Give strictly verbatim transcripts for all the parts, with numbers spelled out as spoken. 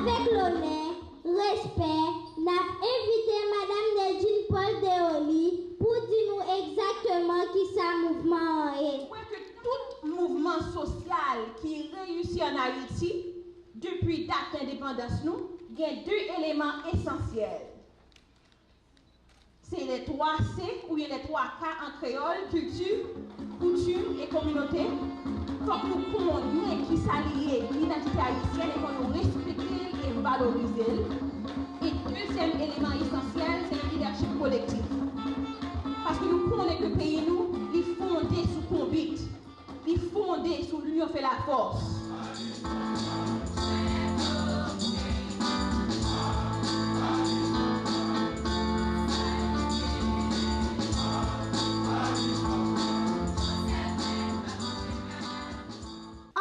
Avèk lonè, respè, n ap envite Madam Neldine Paul Deoli pou di nou egzakteman kisa mouvman an ye. Mwen kwè ke tout mouvman sosyal ki reyisi ann Ayiti, depi dat endepandans nou, gen de eleman esansyèl. Se les trois C oubyen les trois K an kreyòl, kilti, koutim e kominote. Fòk nou konnen kisa li ye, lidantite ayisyèn, e fòk nou respekte l e valorize l. E dezyèm eleman esansyèl, se yon lidèchip kolektif. Paske nou konnen ke peyi nou, li fonde sou konbit. Li fonde sou l'union fait la force.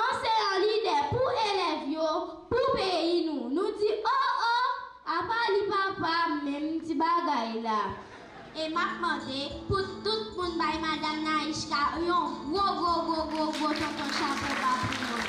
Anseyan lidè pou elèv yo, pou peyi nou. Nou di o o, apa li papa menm ti bagay la. E m ap mande pou tout moun bay Madanm Naïchka yon gwo, gwo, gwo, gwo, gwo tonton chapo ba pou mwen.